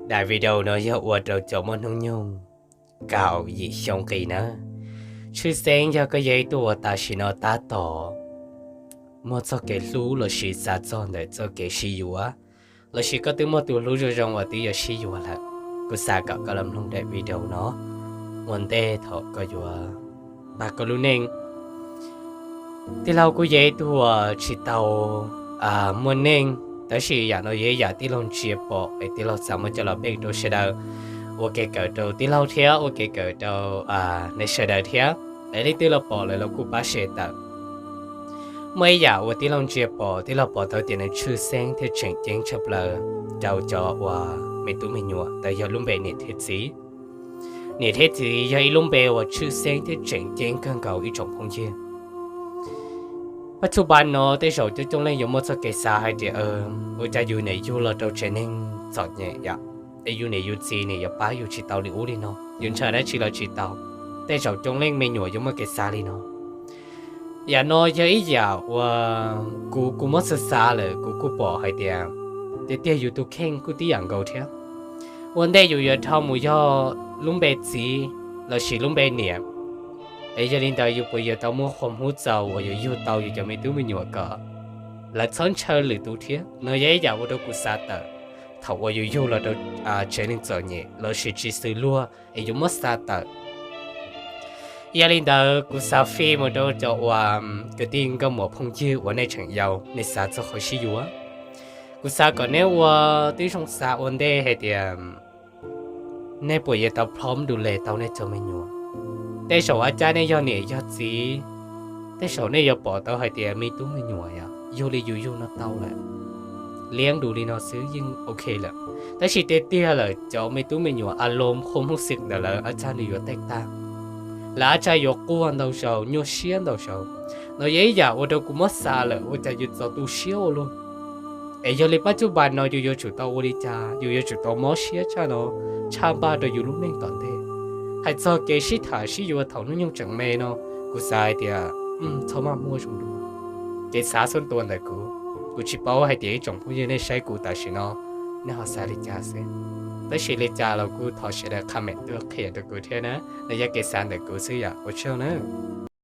Daim video no yog ua rau cov muaj hnub nyoog kaum yim xyoo qis na. Tshwj xeeb yog koj yog ib tug uas tam sim no tab tom muaj txoj kev hlub lossis xav txog ntawm txoj kev sib yuav, lossis koj twb muaj tus hlub zoo zoo uas twb yuav sib yuav lawm, kuv xav kom koj los mloog daim video no ua ntej thaum koj yuav pab koj lub neej. Tij laug kuj yog ib tug uas tsis tau muaj neej, tab sis yam no yog ib yam tij laug ntsia pom es tij laug xav muab coj los peej rau sawv daws, ua kev kawm rau tij laug thiab ua kev kawm rau nej sawv daws thiab. Es leej twg los pom lawm los kuj pab share tawm. Muaj ib yam uas tij laug ntsia pom, tij laug pom tau tias nws tshwj xeeb thiab tseem ceeb tshaj plaws rau cov uas me tub me nyuam, tau yog lub npe niam thiab txiv. Niam thiab txiv yog ib lub npe uas tshwj xeeb thiab tseem ceeb kawg nkaus ib tsoom phooj ywg. Pab txhub npab no tej zaum coob coob leej yuav muaj txoj kev xav hais tias, ua cas yus niam yug los rau tsev neeg txom nyem yom, es yus niam yus txiv nim yuav pab yus tsis tau li ub li no, yus ntshaw dab tsi los tsis tau. Tej zaum coob leej me nyuam yuav muaj kev xav li no. Yam no yog ib yam uas kuv kuj muab xav xav lawm, kuv kuj pom hais tias tiag tiag yus tus kheej kuj tib yam nkaus thiab. Ua ntej yus yuav dhau mus yog lub npe txiv lossis lub npe niam, es yog li ntawd yus puas yuav tau muaj qhov hnub txaus uas yuav yug tau yus cov me tub me nyuam kom lawv txhob ntshaw lwm tus thiab no yog ib yam ua rau kuv xav tawm thaum uas yus yug los rau tsev neeg txom nyem lossis tsis xws luag es yus muab xav tawm. Yog li ntawd kuv xav fij mus rau cov uas kwv tij nkauj muam phooj ywg uas nej tseem yau, nej xav txog qhov sib yuav, kuv xav kom neb ua tib zoo xav ua ntej hais tias nej puas yuav tau plhob du le tau nej cov me nyuam. Tej zaum ua cas nej yog niam yog txiv, tej zaum nej yuav pom tau hais tias me tub me nyuam yog yug li yus yug no tau lawm, liab du li no xwb yeej ok lawm. Tab sis tiag tiag lawm cov me tub me nyuam a lom qhov hnub xwm ntawm lawv ua cas nws yuav tag tag, lawv ua cas yuav quaj ntau zaus nyuaj siab ntau zaus. No yog ib yam ua rau kuv muab xav lawm ua cas yus txaus tu siab ua luaj. Es yog li pab txhub npab no yus yuav tsum tau ua li cas, yus yuav tsum tau mob siab tshaj no, tshaj npaj rau yus lub neej tom ntej. Hais txog kev sib tham sib yuav thaum hnub nyoog tseem me no, kuv xav hais tias txhob maj muaj zoo dua. Kev xav xub tua ntawm kuv, kuv tsis paub hais tias ib tsoom phooj ywg nej saib kuv tam sim no nej ho xav li cas xwb. Tab sis li cas los kuj thov sawv daws comment tuaj qhia rau kuv thiab na, no yog kev xav ntawm kuv xwb yom, ua tsaug nawb.